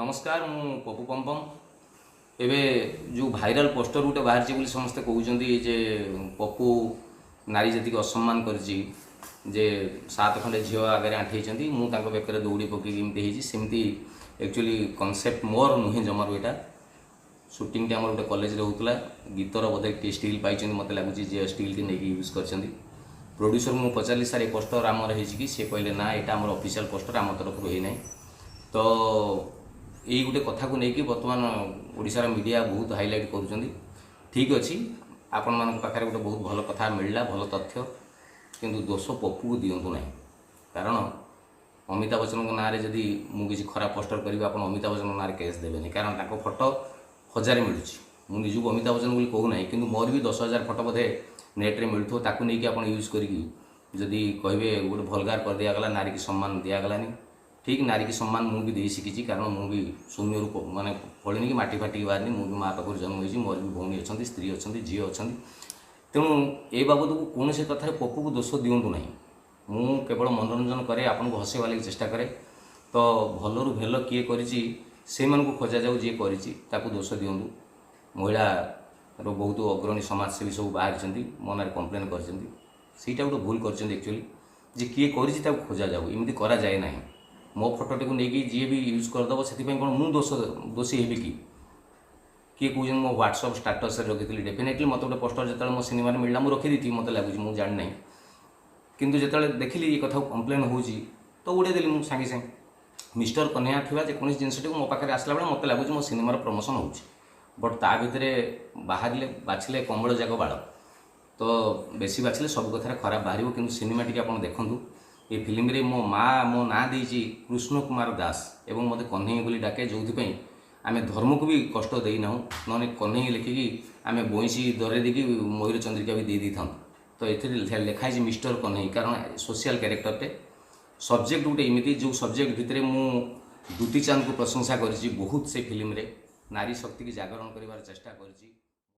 ନମସ୍କାର, ମୁଁ ପପୁ ପମ୍ପମ୍। ଏବେ ଯେଉଁ ଭାଇରାଲ ପୋଷ୍ଟର ଗୋଟେ ବାହାରିଛି ବୋଲି ସମସ୍ତେ କହୁଛନ୍ତି ଯେ ପପୁ ନାରୀ ଜାତିକି ଅସମ୍ମାନ କରିଛି, ଯେ ସାତ ଖଣ୍ଡେ ଝିଅ ଆଗରେ ଆଣ୍ଠେଇଛନ୍ତି, ମୁଁ ତାଙ୍କ ବେକରେ ଦଉଡ଼ି ପକେଇକି ଏମିତି ହେଇଛି। ସେମିତି ଆକ୍ଚୁଆଲି କନସେପ୍ଟ ମୋର ନୁହେଁ ଜମାରୁ। ଏଇଟା ସୁଟିଂଟା ଆମର ଗୋଟେ କଲେଜରେ ହେଉଥିଲା। ଗୀତର ବୋଧେ କିଏ ଷ୍ଟିଲ୍ ପାଇଛନ୍ତି, ମୋତେ ଲାଗୁଛି ଯେ ଷ୍ଟିଲ୍ଟି ନେଇକି ୟୁଜ୍ କରିଛନ୍ତି। ପ୍ରଡ୍ୟୁସର ମୁଁ ପଚାରିଲି, "ସାର୍, ଏ ପୋଷ୍ଟର ଆମର ହେଇଛି କି?" ସେ କହିଲେ, "ନା, ଏଇଟା ଆମର ଅଫିସିଆଲ ପୋଷ୍ଟର, ଆମ ତରଫରୁ ହେଇନାହିଁ।" ତ ଏଇ ଗୋଟେ କଥାକୁ ନେଇକି ବର୍ତ୍ତମାନ ଓଡ଼ିଶାର ମିଡ଼ିଆ ବହୁତ ହାଇଲାଇଟ୍ କରୁଛନ୍ତି। ଠିକ୍ ଅଛି, ଆପଣମାନଙ୍କ ପାଖରେ ଗୋଟେ ବହୁତ ଭଲ କଥା ମିଳିଲା, ଭଲ ତଥ୍ୟ। କିନ୍ତୁ ଦୋଷ ପପୁକୁ ଦିଅନ୍ତୁ ନାହିଁ। କାରଣ ଅମିତାଭ ବଚ୍ଚନଙ୍କ ନାଁରେ ଯଦି ମୁଁ କିଛି ଖରାପ ପୋଷ୍ଟର କରିବି, ଆପଣ ଅମିତାଭ ବଚ୍ଚନଙ୍କ ନାଁରେ କେସ୍ ଦେବେନି। କାରଣ ତାଙ୍କ ଫଟୋ ହଜାରେ ମିଳୁଛି। ମୁଁ ନିଜକୁ ଅମିତାଭ ବଚ୍ଚନ ବୋଲି କହୁନାହିଁ, କିନ୍ତୁ ମୋର ବି 10,000 ଫଟୋ ବୋଧେ ନେଟ୍ରେ ମିଳୁଥିବ। ତାକୁ ନେଇକି ଆପଣ ୟୁଜ୍ କରିକି ଯଦି କହିବେ ଗୋଟେ ଭଲଗାର କରିଦିଆଗଲା, ନାରୀକି ସମ୍ମାନ ଦିଆଗଲାନି, ଠିକ୍। ନାରୀକି ସମ୍ମାନ ମୁଁ ବି ଦେଇ ଶିଖିଛି। କାରଣ ମୁଁ ବି ଶୂନ୍ୟରୁ ମାନେ ଫଳିନି କି ମାଟି ଫାଟିକି ବାହାରିନି। ମୁଁ ବି ମା ପାଖରୁ ଜନ୍ମ ହେଇଛି। ମୋର ବି ଭଉଣୀ ଅଛନ୍ତି, ସ୍ତ୍ରୀ ଅଛନ୍ତି, ଝିଅ ଅଛନ୍ତି। ତେଣୁ ଏ ବାବଦକୁ କୌଣସି କଥାରେ ପପୁକୁ ଦୋଷ ଦିଅନ୍ତୁ ନାହିଁ। ମୁଁ କେବଳ ମନୋରଞ୍ଜନ କରେ, ଆପଣଙ୍କୁ ହସେଇବା ଲାଗି ଚେଷ୍ଟା କରେ। ତ ଭଲରୁ ଭଲ କିଏ କରିଛି ସେଇମାନଙ୍କୁ ଖୋଜାଯାଉ। ଯିଏ କରିଛି ତାକୁ ଦୋଷ ଦିଅନ୍ତୁ। ମହିଳାର ବହୁତ ଅଗ୍ରଣୀ ସମାଜସେବୀ ସବୁ ବାହାରିଛନ୍ତି, ମୋ ନାଁରେ କମ୍ପ୍ଲେନ୍ କରିଛନ୍ତି। ସେଇଟା ଗୋଟେ ଭୁଲ କରିଛନ୍ତି ଆକ୍ଚୁଆଲି, ଯେ କିଏ କରିଛି ତାକୁ ଖୋଜାଯାଉ। ଏମିତି କରାଯାଏ ନାହିଁ। ମୋ ଫଟୋଟିକୁ ନେଇକି ଯିଏ ବି ୟୁଜ୍ କରିଦେବ, ସେଥିପାଇଁ କ'ଣ ମୁଁ ଦୋଷୀ ହେବି କି? କିଏ କହୁଛନ୍ତି ମୋ ହ୍ୱାଟ୍ସଅପ୍ ଷ୍ଟାଟସ୍ରେ ରଖିଥିଲି। ଡେଫିନେଟଲି ମୋତେ ଗୋଟେ ପୋଷ୍ଟର ଯେତେବେଳେ ମୋ ସିନେମାରେ ମିଳିଲା, ମୁଁ ରଖିଦେଇଥିବି ମୋତେ ଲାଗୁଛି, ମୁଁ ଜାଣିନାହିଁ। କିନ୍ତୁ ଯେତେବେଳେ ଦେଖିଲି ଏ କଥାକୁ କମ୍ପ୍ଲେନ୍ ହେଉଛି, ତ ଉଡ଼େଇଦେଲି ମୁଁ ସାଙ୍ଗେ ସାଙ୍ଗେ। ମିଷ୍ଟର କହ୍ନେୟା ଥିବା ଯେକୌଣସି ଜିନିଷଟିକୁ ମୋ ପାଖରେ ଆସିଲା ବେଳେ ମୋତେ ଲାଗୁଛି ମୋ ସିନେମାର ପ୍ରମୋସନ୍ ହେଉଛି। ବଟ୍ ତା ଭିତରେ ବାହାରିଲେ ବାଛିଲେ କମ୍ବଳ ଯାକ ବାଳ। ତ ବେଶୀ ବାଛିଲେ ସବୁ କଥାରେ ଖରାପ ବାହାରିବ। କିନ୍ତୁ ସିନେମା ଟିକେ ଆପଣ ଦେଖନ୍ତୁ। ଏ ଫିଲ୍ମରେ ମୋ ମା ମୋ ନାଁ ଦେଇଛି କୃଷ୍ଣ କୁମାର ଦାସ ଏବଂ ମୋତେ କହ୍ନେଇ ବୋଲି ଡାକେ, ଯେଉଁଥିପାଇଁ ଆମେ ଧର୍ମକୁ ବି କଷ୍ଟ ଦେଇନାହୁଁ। ନହେଲେ କହ୍ନେଇ ଲେଖିକି ଆମେ ବଇଁଶୀ ଦରେଇ ଦେଇକି ମୟୂର ଚନ୍ଦ୍ରିକା ବି ଦେଇ ଦେଇଥାନ୍ତୁ। ତ ଏଥିରେ ଲେଖା ହେଇଛି ମିଷ୍ଟର କହ୍ନେଇ, କାରଣ ସୋସିଆଲ କ୍ୟାରେକ୍ଟରଟେ। ସବଜେକ୍ଟ ଗୋଟେ ଏମିତି, ଯେଉଁ ସବଜେକ୍ଟ ଭିତରେ ମୁଁ ଦୁତି ଚାନ୍ଦକୁ ପ୍ରଶଂସା କରିଛି ବହୁତ। ସେ ଫିଲ୍ମରେ ନାରୀ ଶକ୍ତିକି ଜାଗରଣ କରିବାର ଚେଷ୍ଟା କରିଛି।